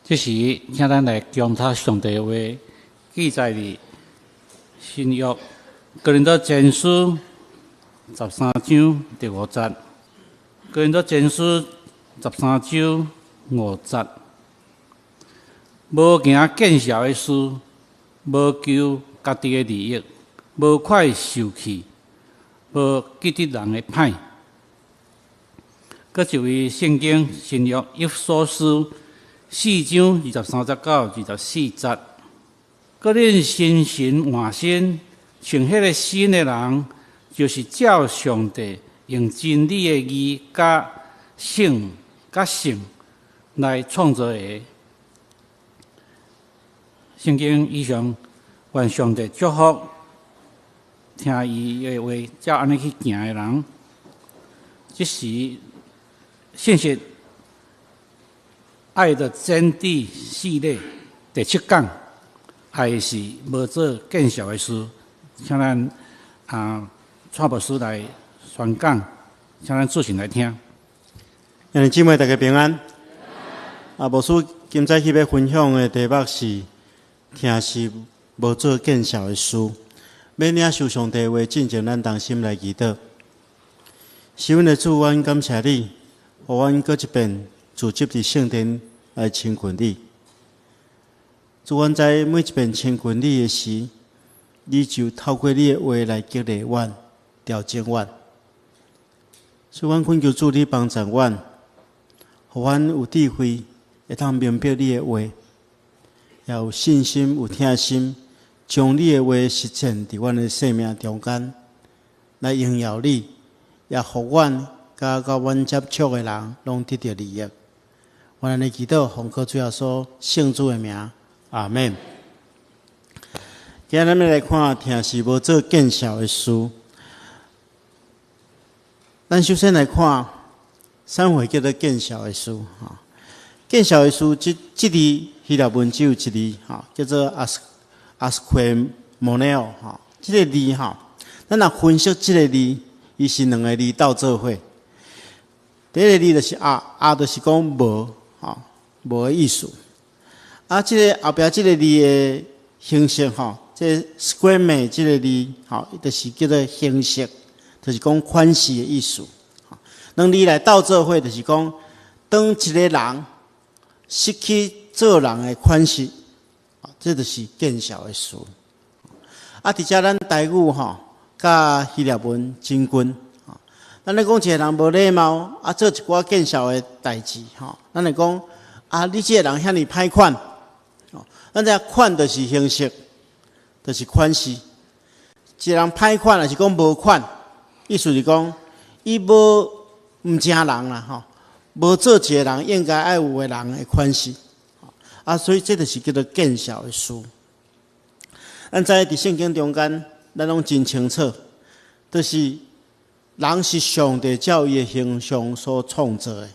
這時，請咱來恭讀上帝話，記載佇新約哥林多前書十三章第五節。哥林多前書十三章五節，無行見笑的事，無求家己的利益，無快受氣，無記得人的歹。閣一位聖經新約以弗所書四章二十三節到二十四節，閣恁心神換新，成彼个新的人，就是照上帝用真理的義佮聖佮聖來創造的。聖經以上，願上帝祝福聽伊的話，照按呢去行的人。這是信息愛的真諦系列第七講，愛是無做見笑的事，請咱蔡牧師來宣講，請咱做陣來聽。兄弟姊妹，大家平安。牧師今早起欲分享的題目是：疼是無做見笑的事。欲領受上帝話，進前咱同心來祈禱。是阮的主，阮感謝你，予阮閣一遍聚集佇聖殿來親近你。主，阮知每一遍親近你的時，你就透過你的話來激勵阮、調整阮。所以，阮懇求主你幫助阮，予阮有智慧，會當明白你的話，也有信心、有疼心，將你的話實踐佇阮的生命中間，來榮耀你，也予阮佮佮阮接觸的人攏得著利益。阮按呢祈禱，奉靠主耶穌聖子的名，阿門。今日咱欲來看，疼是無做見笑的事。咱首先來看，啥貨叫做見笑的事？吼，見笑的事，這這字希臘文只有一字，吼，叫做 ἀσχημονέω，吼，這个字吼，咱若分析這个字，伊是兩个字鬥做伙。第一个字就是 ἀ，ἀ 就是講無，吼，無的意思。啊，這个後壁這个字的形式，吼，這 σχημε 這个字，吼，就是叫做形式，就是講款式的意思。兩字來鬥做伙，就是講當一个人失去做人的款式，這就是見笑的事。啊，佇遮咱台語吼，佮希臘文真近。咱咧講一個人無禮貌，啊，做一寡見笑的代誌，吼，咱會講啊，你這個人遐爾歹款，咱這款就是形式，就是款式。一個人歹款，抑是講無款，意思是講伊無毋成人啦，吼，無做一個人應該愛有的人的款式。啊，所以這就是叫做見笑的事。咱知佇聖經中間，咱攏真清楚，就是人是上帝照伊的形象所創造的，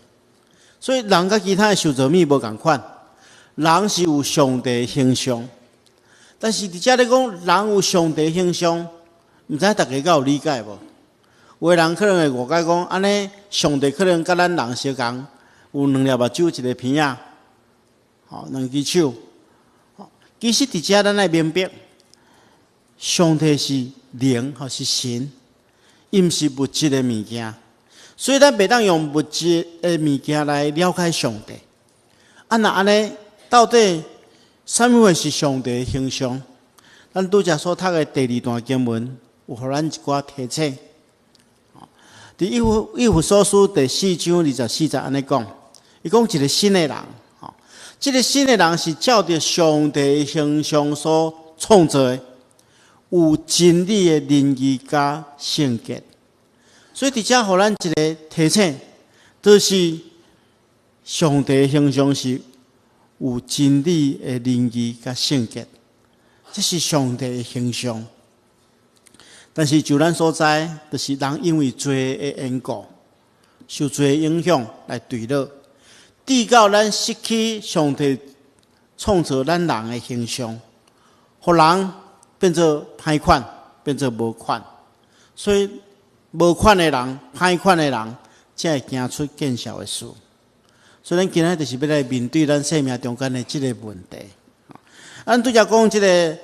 所以人佮其他的受造物無仝款。人是有上帝形象，但是佇遮咧講人有上帝形象，毋知大家敢有理解無？有的人可能會誤解講，按呢上帝可能佮咱人相仝，有兩粒目睭，一个鼻仔，吼，兩支手。其實佇遮咱愛明白，上帝是靈，吼是神。伊毋是物質的物件，所以咱袂當用物質的物件來了解上帝。啊，若按呢，到底啥物貨是上帝的形象？咱拄才所讀的第二段經文，有予咱一寡提醒。佇以弗所書第四章二十四節按呢講，伊講一個新的人，吼，這个新的人是照著上帝的形象所創造的。有真理的仁義佮聖潔，所以佇遮予咱一个提醒，就是上帝的形象是有真理的仁義佮聖潔，這是上帝的形象。但是就咱所知，就是人因為罪的緣故，受罪的影響來墜落，直到咱失去上帝創造咱人的形象，予人變做歹款，變做無款，所以無款的人、歹款的人，才會行出見笑的事。所以咱今仔就是欲來面對咱生命中間的這个問題。咱拄才講這个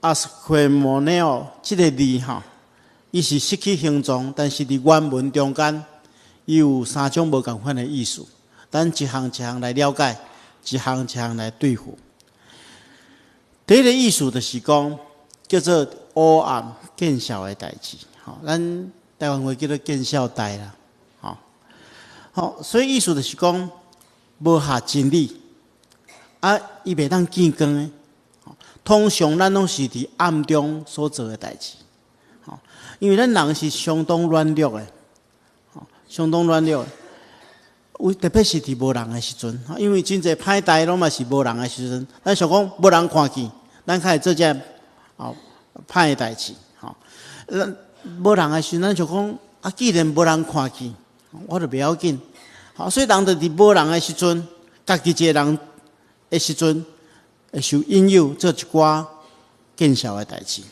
ἀσχημονέω 這个字吼，伊是失去形狀，但是佇原文中間，伊有三種無仝款的意思。咱一項一項來了解，一項一項來對付。第一个意思就是講，叫做黑暗見笑的代誌，吼，咱台灣話叫做見笑代啦，吼，好，所以意思就是講，無合真理，啊，伊袂當見光的。通常咱攏是佇暗中所做的代誌，吼，因為咱人是相當軟弱的，吼，相當軟弱的。有特別是佇無人的時陣，因為真濟歹代攏嘛是無人的時陣，咱想講無人看見，咱較會做這哦歹的代誌，吼。咱無人的時陣，咱就講啊，既然無人看見，我就袂要緊。好，所以人就佇無人的時陣，家己一個人的時陣，會受引誘做一寡見笑的代誌。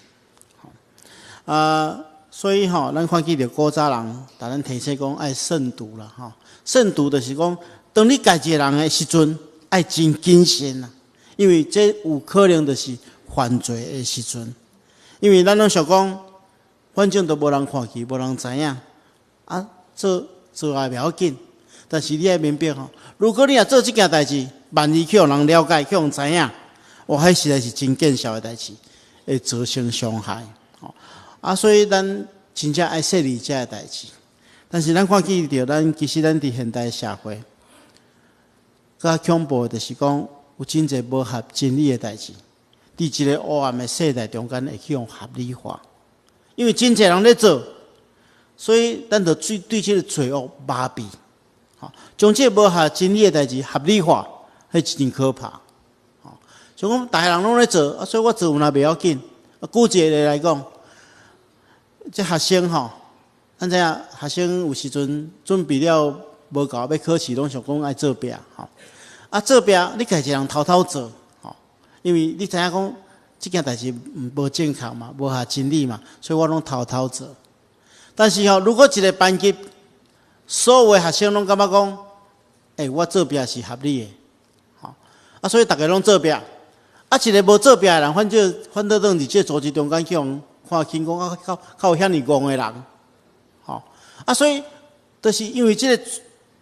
啊，所以吼，咱看見著古早人，逐咱提醒講愛慎獨啦，吼。慎獨就是講，當你家己一個人的時陣，愛真謹慎啦，因為這有可能就是犯罪的時陣。因為咱攏想講，反正都無人看見，無人知影，啊，做做也袂要緊。但是你愛明白吼，如果你若做這件代誌，萬一去予人了解，去予人知影，哇，彼實在是真見笑的代誌，會造成傷害。啊，所以咱真正愛細膩這个代誌。但是咱看見著，咱其實咱佇現代社會，較恐怖的就是講，有真濟無合真理的代誌，佇一个黑暗的世代中間會去予合理化，因為真濟人咧做，所以咱就對對這个罪惡麻痹，吼，將這個無合真理的代誌合理化，彼真可怕。吼，像講逐个人攏咧做，啊，所以我做有哪袂要緊。啊，舉一個例來講，這學生吼，咱知影學生有時陣準備了無夠欲考試，攏想講愛作弊吼。啊，作弊你家己一個人偷偷做吼，因為你知影講這件代誌無正確嘛，無合真理嘛，所以我攏偷偷做。但是吼，如果一個班級所有的學生攏感覺講，欸，我作弊是合理的，吼，啊，所以逐家攏作弊。啊，一個無作弊的人，反正反倒轉佇這個組織中間去予看輕講啊，較較有遐爾戇的人，吼，啊，所以就是因為這個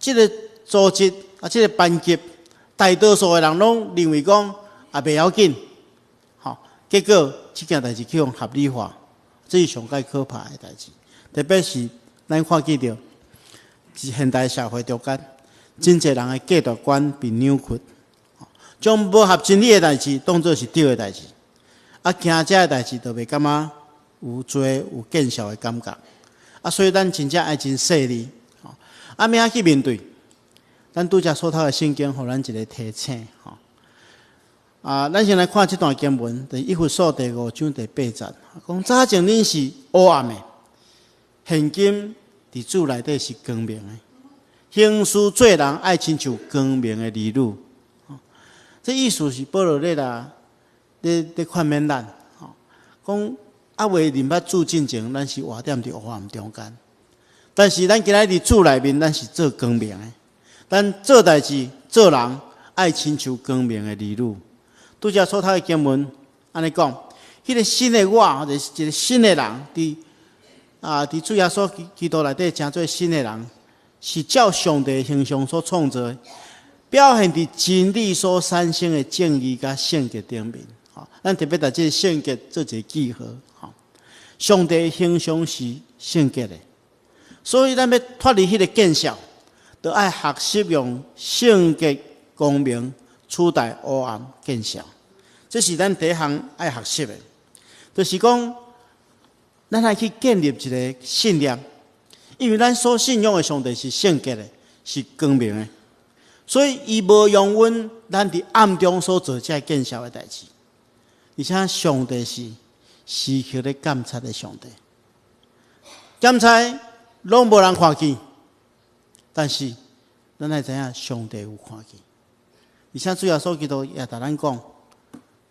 這個組織啊，這個班級大多數的人攏認為講也袂要緊，吼，結果這件代誌去予合理化，這是上蓋可怕的代誌。特別是咱看見著，是現代社會中間，真濟人的價值觀被扭曲，將無合真理的代誌當做是對的代誌，啊，行這个代誌就袂感覺有罪有見笑的感覺，啊，所以咱真正愛真細膩，啊，欲按怎去面對？咱拄才所讀的聖經，予咱一个提醒，吼。啊，咱先來看這段經文，佇以弗所第五章第八節，講早前恁是黑暗的，現今佇主內底是光明的。行事做人愛親像光明的兒女。這意思是保羅咧啦，咧咧勸勉咱，吼，講猶未認捌主進前，咱是活踮佇黑暗中間。但是咱今仔佇主內面，咱是做光明的。咱做代誌、做人，愛親像光明的兒女。拄才所讀的經文按呢講，彼个新的我，就是一个新的人，佇啊，佇主耶穌基督內底成做新的人，是照上帝形象所創造的，表現佇真理所產生的正義佮聖潔頂面。吼，咱特別佇這个聖潔做一个記號。吼，上帝形象是聖潔的，所以咱欲脫離彼个見笑，就愛學習用聖潔光明取代黑暗見笑。這是咱第一項愛學習的，就是講，咱愛去建立一个信念，因為咱所信仰的上帝是聖潔的，是光明的，所以伊無容阮咱佇暗中所做這見笑的代誌。而且上帝是時刻咧監察的上帝，監察攏無人看見，但是咱愛知影上帝有看見。而且主耶穌基督也共咱講，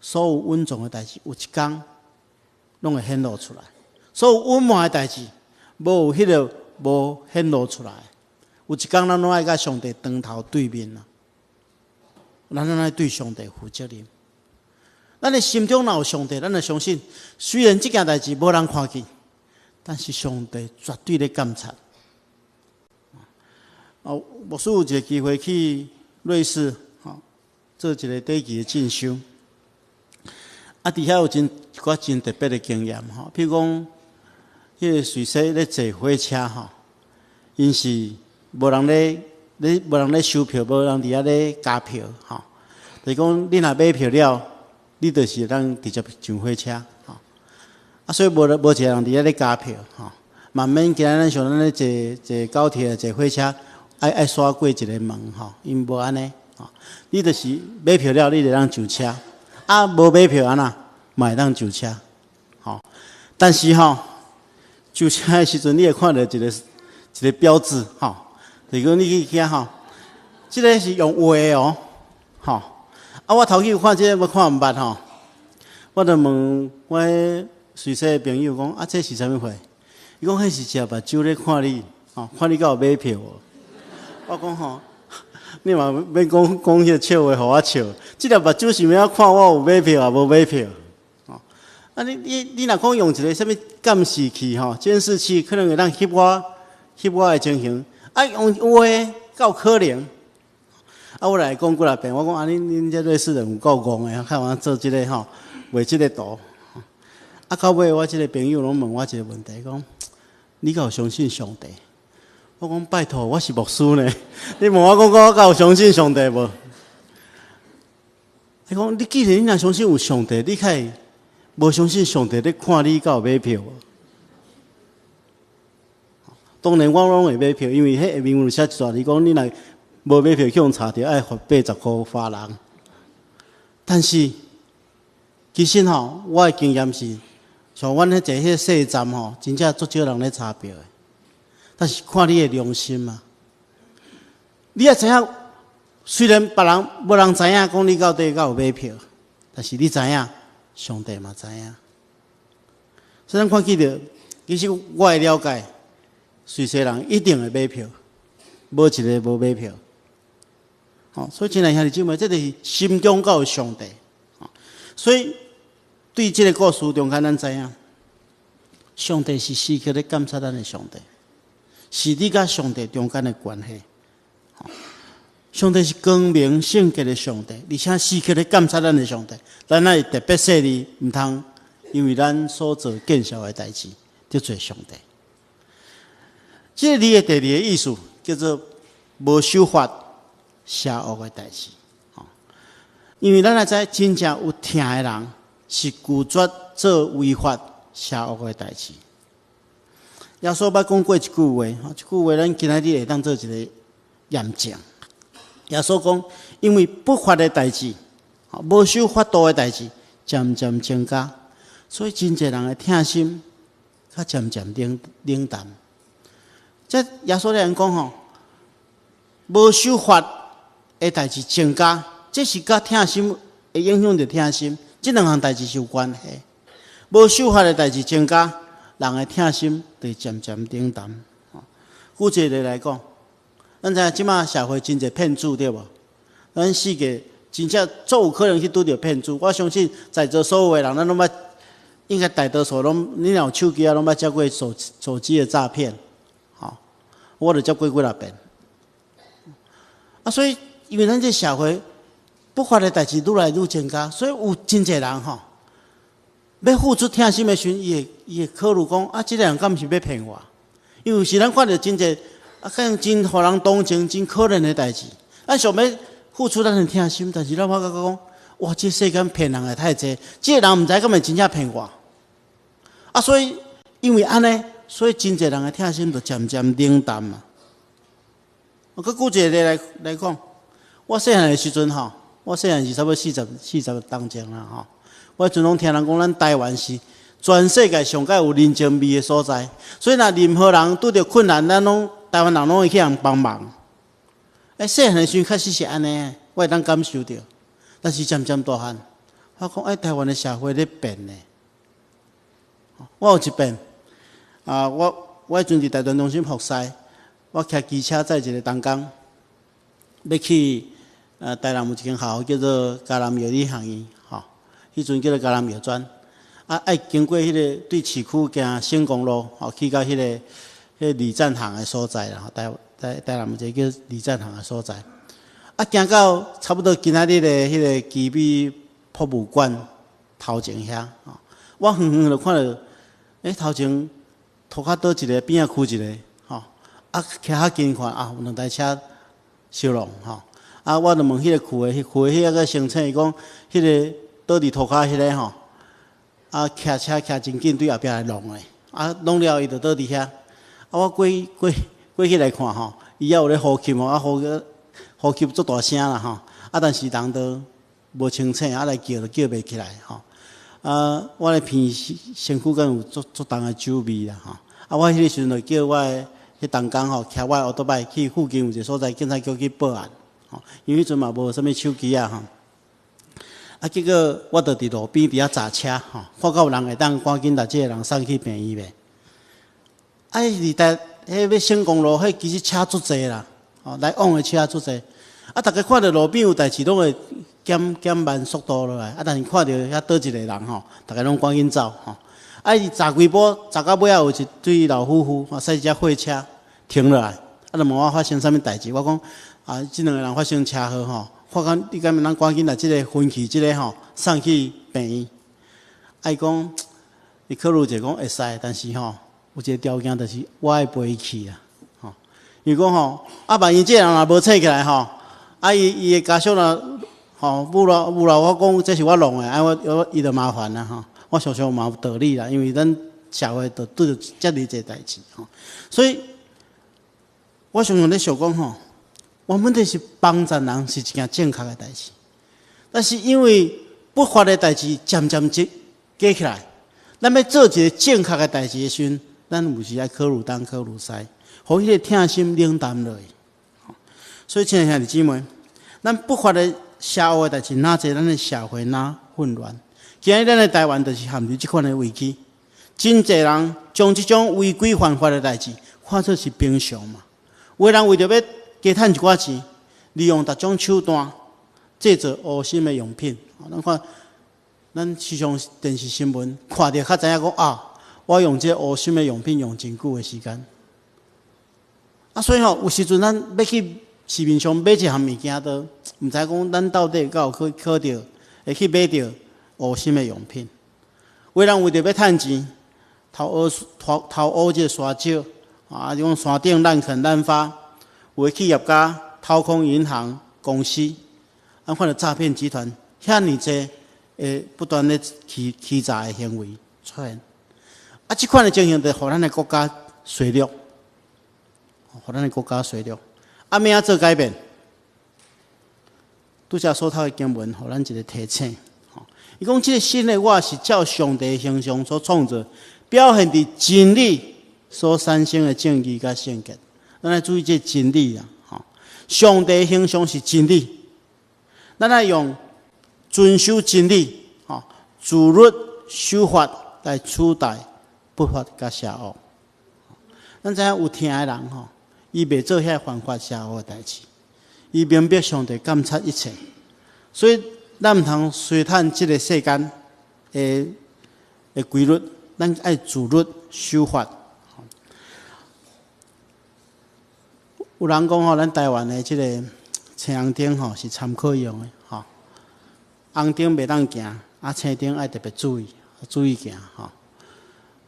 所有隱藏的代誌，有一工攏會顯露出來；所有隱瞞的代誌，無有彼个無顯露出來。有一工咱攏愛佮上帝當頭對面啊！咱攏愛對上帝負責任。咱的心中若有上帝，咱就相信，雖然這件代誌無人看見，但是上帝絕對咧監察。哦，牧師有一個機會去瑞士，吼，做一個短期的進修。啊，佇遐有真一寡真特別的經驗，吼，譬如講，彼個瑞士咧坐火車，吼，𪜶是無人咧，咧無人咧收票，無人佇遐咧加票，吼。就是講，你若買票了，你就是會當直接上火車，吼。啊，所以無無一個人佇遐咧加票，吼。嘛免今仔咱像咱咧坐坐高鐵、坐火車，愛愛刷過一个門，吼，𪜶無按呢，吼。你就是買票了，你就會當上車。啊，無買票按怎，嘛會當上車，吼。但是吼，上車的時陣，你會看著一个一个標誌，吼，就是講你去遐吼，這个是用畫的哦，吼。啊，我頭去看這個，我看毋捌吼，我就問我彼瑞士的朋友講，啊，這是啥物貨？伊講彼是一隻目睭咧看你，吼，看你敢有買票無？我講吼，你嘛免講講彼個笑話予我笑，這粒目睭是欲看我有買票抑無買票？吼，啊你你你若講用一个啥物監視器吼，監視器可能會當翕我翕我的情形，啊用畫敢有可能？啊，我來講幾若遍，我講啊，恁恁這瑞士人有夠戇的，較會做這个吼，畫這个圖。啊，到尾我這个朋友攏問我一個問題，講你敢有相信上帝？我講拜託，我是牧師呢，你問我講我敢有相信上帝無？伊講你既然你若相信有上帝，你敢會無相信上帝咧看你敢有買票無？當然我攏會買票，因為彼下面有寫一段，伊講你若無買票去予查著，愛罰80箍法郎。但是其實吼，我的經驗是，像阮彼坐彼個細站吼，真正足少人咧查票的。但是看你的良心嘛，你也知影，雖然別人無人知影講你到底敢有買票，但是你知影，上帝嘛知影。所以咱看見著，其實我的了解，瑞士人一定會買票，無一个無買票。吼，所以親愛兄弟姊妹，這就是心中敢有上帝。所以對這个故事中間，咱知影，上帝是時刻咧監察咱的上帝，是你佮上帝中間的關係。上帝是光明聖潔的上帝，而且時刻咧監察咱的上帝。咱愛特別細膩，毋通因為咱所做見笑的代誌得罪上帝。這个字的第二個意思叫做無守法、邪惡的代誌。因為咱也知真正有疼的人是拒絕做違法、邪惡的代誌。耶穌捌講過一句話，這句話咱今仔日會當做一個驗證。耶穌講，因為不法的代誌，無守法度的代誌，漸漸增加，所以真濟人的疼心較漸漸冷冷淡。這耶穌咧講吼，無守法的代誌增加，這是佮疼心會影響著疼心，這兩項代誌是有關係。無守法的代誌增加，人的疼心就會漸漸冷淡。舉一個例來講，咱知影這馬社會真濟騙子對無？咱世界真正足有可能去拄著騙子。我相信在座所有的人，咱攏捌，應該大多數攏，你若有手機啊，攏捌接過手手機的詐騙。吼，我就接過幾若遍。啊，所以因為咱這社會不法的代誌愈來愈增加，所以有真濟人吼，欲付出疼心的時陣，伊會伊會考慮講啊，這个人敢毋是欲騙我？因為有時咱看著真濟啊，可能真予人同情、真可憐的代誌，咱想欲付出咱的疼心，但是咱發覺講，哇，這世間騙人的太濟，這个人毋知敢會真正騙我。啊，所以因為按呢，所以真濟人的疼心就漸漸冷淡嘛。我閣舉一個例來來講，我細漢的時陣吼，我細漢是差不多四十四十冬前啦吼。我彼陣攏聽人講，咱台灣是全世界上蓋有人情味的所在，所以若任何人拄著困難，咱攏台灣人攏會去予幫忙。欸，細漢的時陣確實是按呢，我會當感受著。但是漸漸大漢，我講欸，台灣的社會咧變呢。我有一遍啊，我我彼陣佇大屯中心服侍，我騎機車載一個同工，欲去台南有一間學校叫做嘉南藥理學院，吼，彼陣叫做嘉南藥專，啊，愛經過彼個對市區行省公路，吼，去到彼個李贊行的所在啦，台南有一個叫李贊行的所在，啊，行到差不多今仔日的彼個奇美博物館頭前遐，吼，我遠遠就看著，頭前塗跤倒一個，邊仔跍一個，吼，啊，騎較近看，啊，有兩台車相撞，吼，啊，我就問彼個跍的，跍的彼個聲稱，伊講，彼個倒佇塗跤彼個吼，啊，騎車騎真緊對後壁來撞的，啊，弄了伊就倒佇遐，啊，我過去來看吼，伊猶有咧呼吸吼，啊，呼吸足大聲啦吼，啊，但是人都無清醒，啊，來叫都叫袂起來吼，啊，我的鼻身軀敢有足足重的酒味啦吼，啊，我彼個時陣就叫我的彼同工吼，騎我的歐多擺去附近有一個所在，警察局去報案，吼，因為彼陣嘛無啥物手機啊吼，啊，結果我就佇路邊佇遐閘車吼，看到有人會當趕緊共這個人送去病院袂？啊，佇台彼欲省公路，彼其實車足濟啦，吼，來往的車足濟，啊，逐家看著路邊有代誌，攏會減慢速度落來，啊，但是看著遐倒一個人吼，逐家攏趕緊走吼。啊，伊閘幾步，閘到尾仔有一對老夫婦，吼，駛一隻貨車停落來，啊，就問我發生啥物代誌，我講啊，這兩個人發生車禍吼，看看你敢會當趕緊來這個分去這個吼，送去病院。啊，伊講，伊考慮者講會使，但是吼，有一個條件就是我愛陪伊去啊，吼。伊講吼，啊，萬一這個人若無醒起來吼，啊，伊伊的家屬若吼，無啦無啦，我講這是我弄的，啊，我伊就麻煩啦吼。我想想嘛有道理啦，因為咱社會就拄著遮爾濟代誌吼，所以我常常咧想講吼，我問題是幫助人是一件正確的代誌，但是因為不法的代誌漸漸積加起來，咱欲做一個正確的代誌的時陣，咱有時愛考慮東考慮西，予彼個疼心冷淡落去。所以，親愛兄弟姊妹，咱不法的邪惡的代誌若濟，咱的社會若混亂。今日咱的台灣就是陷入這款的危機，真濟人將這種違規犯法的代誌看做是平常嘛。有的人為著欲加趁一寡錢，利用逐種手段製造烏心的用品。咱看，咱時常電視新聞看著，較知影講啊，我用這個烏心的用品用真久的時間。啊，所以吼，有時陣咱欲去市面上買一項物件，都毋知講咱到底敢有去考著，會去買著烏心的用品。有的人為著欲趁錢，偷挖這個沙石，啊，講山頂濫墾濫發，有的企業家掏空銀行公司，啊，看著詐騙集團遐爾濟會不斷咧欺詐的行為出現，啊，這款的情形就予咱的國家衰落，予咱的國家衰落。啊，欲按怎做改變？拄才所讀的經文，予咱一個提醒。伊講這個新的我是照上帝形象所創造，表現佇真理所產生的正義佮聖潔。咱愛注意這個真理啊！吼，上帝形象是真理，咱愛用遵守真理，吼，自律守法來取代不法佮邪惡。咱知影有疼的人吼，伊袂做遐犯法邪惡的代誌，伊明白上帝監察一切，所以咱毋通隨趁這個世間的規律，咱愛自律守法。有人講吼，咱台灣的這個青紅燈吼是參考用的吼，紅燈袂當行，啊青燈愛特別注意，注意行吼。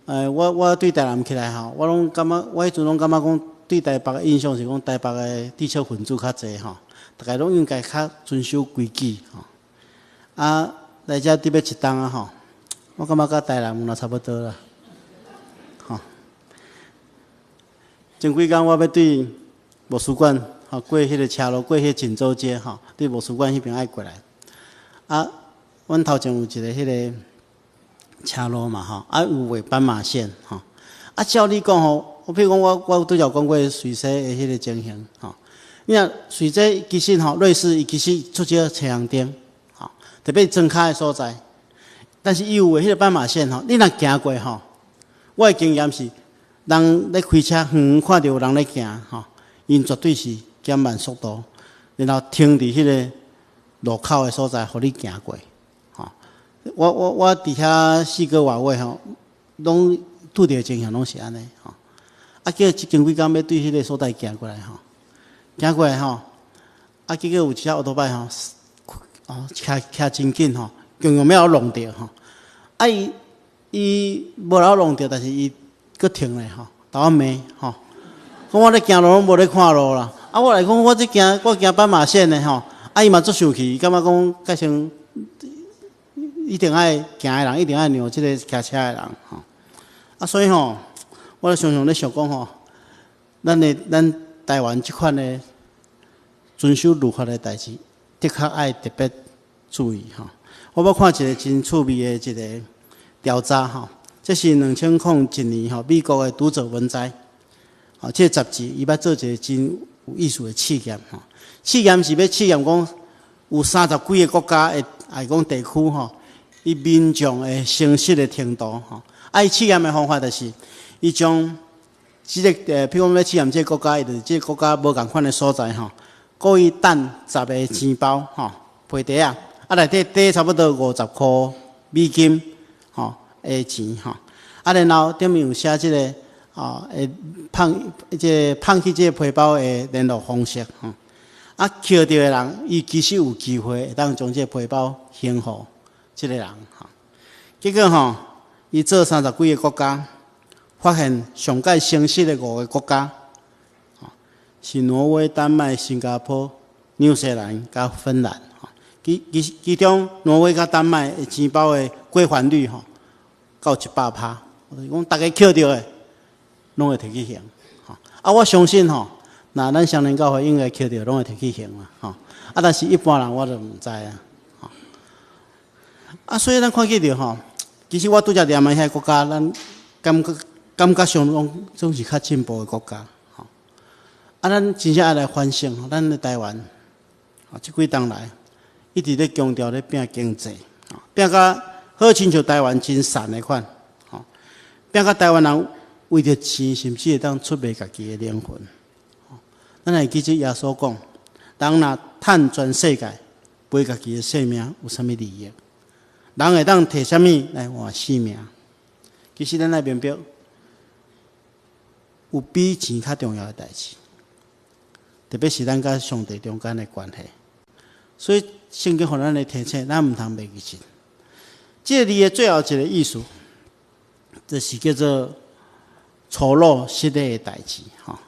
我對台南起來吼，我攏感覺，我彼陣攏感覺講，對台北的印象是講台北的智識分子較濟吼，逐家攏應該較遵守規矩吼。啊，來遮佇欲一冬啊吼，我感覺佮台南嘛差不多啦，吼。前幾工我欲對牧師館吼過彼個車路，過彼個錦州街吼，對牧師館彼邊愛過來。啊，阮頭前有一個彼個車路嘛吼，啊有畫斑馬線吼。啊，照理講吼，我譬如講我拄才有講過瑞士的彼個情形吼。你若瑞士其實吼，瑞士伊其實足少青紅燈，吼，特別莊跤的所在。但是伊有畫彼個斑馬線吼，你若行過吼，我的經驗是，人咧開車遠遠看著有人咧行吼， 𪜶絕對是減慢速度，然後停佇彼个路口的所在，予你行過。吼，我佇遐四個外尾吼，攏拄著情形攏是按呢吼。啊，叫這經幾工欲對彼个所在行過來吼，行過來吼，啊，結果有一隻歐多擺吼，哦，騎騎真緊吼，強強欲予我撞著吼。啊，伊伊無予我撞著，但是伊閣停咧吼，共我罵吼，講我咧行路攏無咧看路啦。啊，我來講我這行我行斑馬線的吼，啊，伊嘛足生氣，伊感覺講較像一定愛行的人，一定愛讓這个騎車的人吼。啊，所以吼，我咧常常咧想講吼，咱的咱台灣這款的遵守律法的代誌，的確愛特別注意吼。我欲看一个真趣味的一个調查吼，這是2001年吼美國的讀者文摘，吼，這個雜誌伊捌做一个真有意思的試驗吼。試驗是欲試驗講有三十幾个國家的，抑講地區吼，伊民眾的誠實的程度吼。啊，伊試驗的方法就是，伊將這个譬如講欲試驗這个國家，伊就是這个國家無仝款的所在吼，故意擲十个錢包吼，皮袋仔，啊內底貯差不多50箍美金吼的錢吼，啊然後頂面有寫這个吼，會放這個放去這個皮包的聯絡方式吼，啊抾著的人，伊其實有機會會當將這個皮包還予這个人吼。結果吼，伊做三十幾个國家，發現上蓋誠實的五个國家，是挪威、丹麥、新加坡、紐西蘭佮芬蘭。其中挪威佮丹麥的錢包的歸還率吼，到100%，就是講逐家抾著的，攏會提去還。啊，我相信吼，若咱雙連教會應該抾著攏會提去還啦。吼，啊，但是一般人我就毋知啊。啊，所以咱看見著吼，其實我拄才念的遐國家，咱感覺上攏總是較進步的國家。吼，啊，咱真正愛來反省，咱的台灣，吼，這幾冬來一直咧強調咧拼經濟，拼甲好親像台灣真散的款，吼，拼甲台灣人為著錢，甚至會當出賣家己的靈魂。咱會記得耶穌講：人若趁全世界，賠家己的性命，有啥物利益？人會當提啥物來換性命？其實咱愛明白，有比錢較重要的代誌，特別是咱佮上帝中間的關係。所以聖經予咱的提醒，咱毋通袂記得。這个字的最後一个意思，就是叫做粗魯失禮的代誌，吼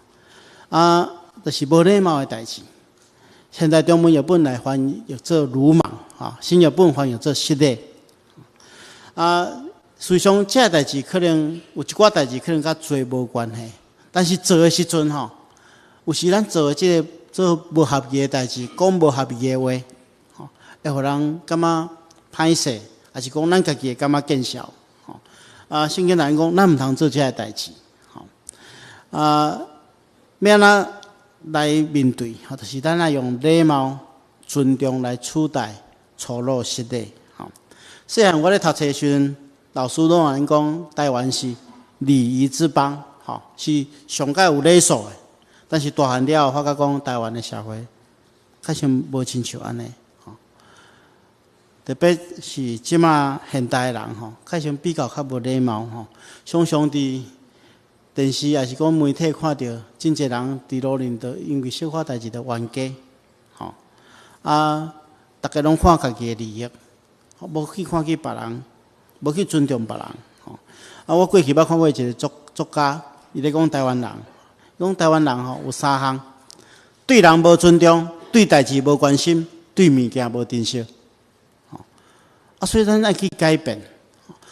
啊，就是無禮貌的代誌。現代中文譯本來翻譯做魯莽，哈，新譯本翻譯做失禮。啊，實際上這个代誌可能有一寡代誌可能佮罪無關係，但是做的時陣吼，有時咱做的這个做無合宜的代誌，講無合宜的話，吼，會予人感覺歹勢，抑是講咱家己會感覺見笑，吼。啊，聖經內講，咱毋通做這个代誌，吼。啊，欲按怎來面對？吼，就是咱愛用禮貌、尊重來取代粗魯失禮，吼。細漢我咧讀冊時陣，老師攏共咱講，台灣是禮儀之邦，吼，是上蓋有禮數的。但是大漢了後，發覺講台灣的社會，較像無親像按呢，吼。特別是這馬現代人吼，較像比較較無禮貌吼，常常佇電視抑是講媒體看著，真濟人佇路面都因為小可代誌就冤家，吼。啊，逐家攏看家己的利益，無去看去別人，無去尊重別人，吼。啊，我過去捌看過一个作家，伊咧講台灣人，講台灣人吼有三項：對人無尊重，對代誌無關心，對物件無珍惜。吼，啊，所以咱愛去改變，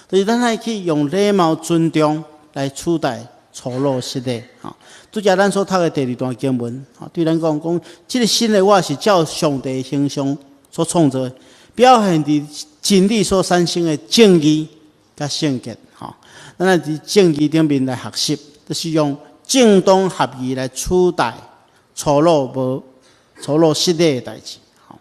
就是咱愛去用禮貌、尊重來取代粗魯失禮。吼，拄才咱所讀的第二段經文，吼，對咱講講，這个新的我是照上帝形象所創造的，表現佇真理所產生的正義佮聖潔。吼，咱愛佇正義頂面來學習，就是用正當合宜來取代粗魯無粗魯失禮的代誌。吼，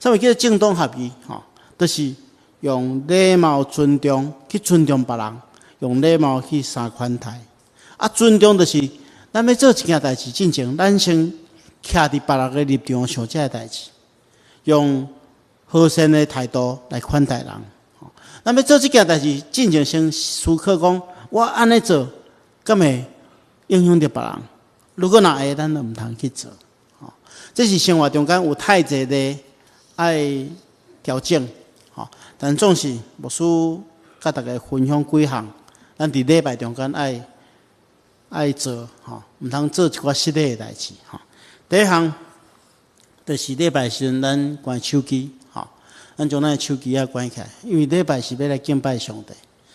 啥物叫做正當合宜？吼，就是用禮貌尊重去尊重別人，用禮貌去相款待。啊，尊重就是咱欲做一件代志進前，咱先徛佇別人的立場想這个代誌，用和善的態度來款待人。咱欲做這件代誌進前，先思考講，我按呢做，敢會影響著別人？如果若會，咱就毋通去做。這是生活中間有太濟的愛調整。但總是牧師佮大家分享幾項，咱佇禮拜中間愛做，毋通做一寡失禮的代誌。第一項就是禮拜時陣，咱關手機，咱將咱的手機仔關起來，因為禮拜是欲來敬拜上帝，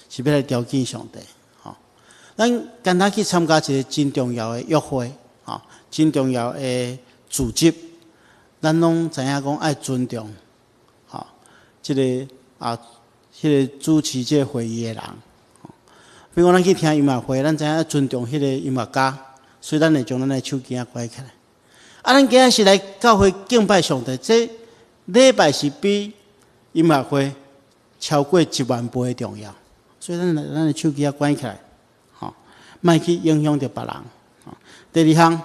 是欲來朝見上帝。咱今仔去參加一个真重要的約會，真重要的組織，咱攏知影講愛尊重，這个啊，彼个主持這个會議的人。比如講，咱去聽音樂會，咱知影愛尊重彼个音樂家，所以咱會將咱的手機仔關起來。啊，咱今仔是來教會敬拜上帝，這禮拜是比音樂會超過1萬倍重要，所以咱的手機仔關起來，莫去影響著別人。第二項，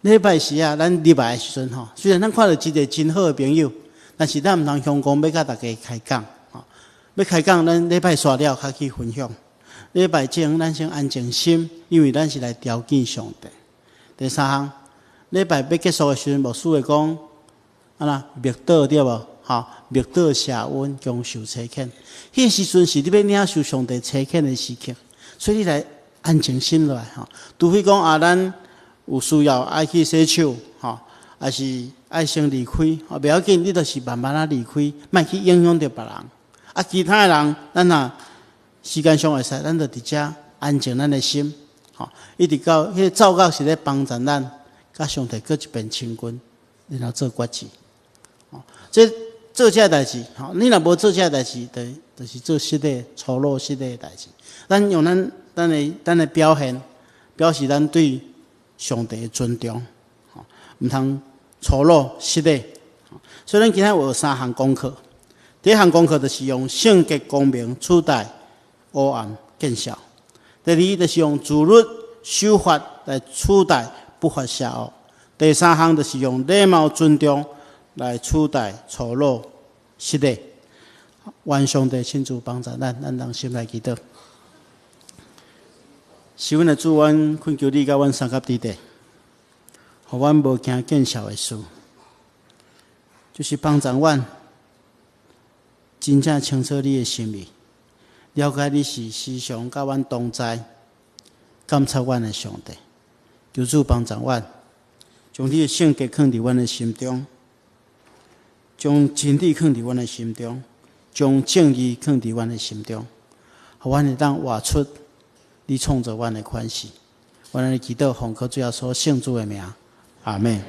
禮拜時啊，咱入來的時陣吼，雖然咱看著一个真好的朋友，但是咱毋通相講欲佮大家開講，欲開講，咱禮拜煞了較去分享。禮拜前，咱先安靜心，因為咱是來朝見上帝。第三項，禮拜欲結束的時陣，牧師會講，按怎默禱對無？默禱謝恩，共受差遣。彼个時陣是你欲領受上帝差遣的時刻，所以你來安靜心落來吼。除非講啊，咱有需要愛去洗手，抑是愛先離開，袂要緊，你就是慢慢仔離開，莫去影響著別人。啊，其他的人，咱若時間上會使，咱就佇遮安靜咱的心，一直到彼个奏樂是咧幫助咱，佮上帝閣一遍親近，然後做決志。這做這个代誌，你若無做這个代誌，就是做失禮、粗魯失禮的代誌。咱用咱的表現，表示咱對上帝的尊重，毋通粗魯失禮。所以咱今仔有三項功課。第一項功課就是用聖潔光明取代黑暗見笑；第二就是用自律守法來取代不法邪惡；第三項就是用禮貌尊重來取代粗魯失禮。願上帝親自幫助咱，咱同心來祈禱。是阮的主，阮懇求你佮阮相佮佇咧，予阮無驚見笑的事，就是幫助阮真正清楚你的心意，了解你是時常佮阮同在、監察阮的上帝。求主幫助阮，將你的聖潔囥佇阮的心中，將真理囥佇阮的心中，將正義囥佇阮的心中，予阮會當活出你創造阮的款式。阮來祈禱，奉靠主耶穌聖子的名，阿們。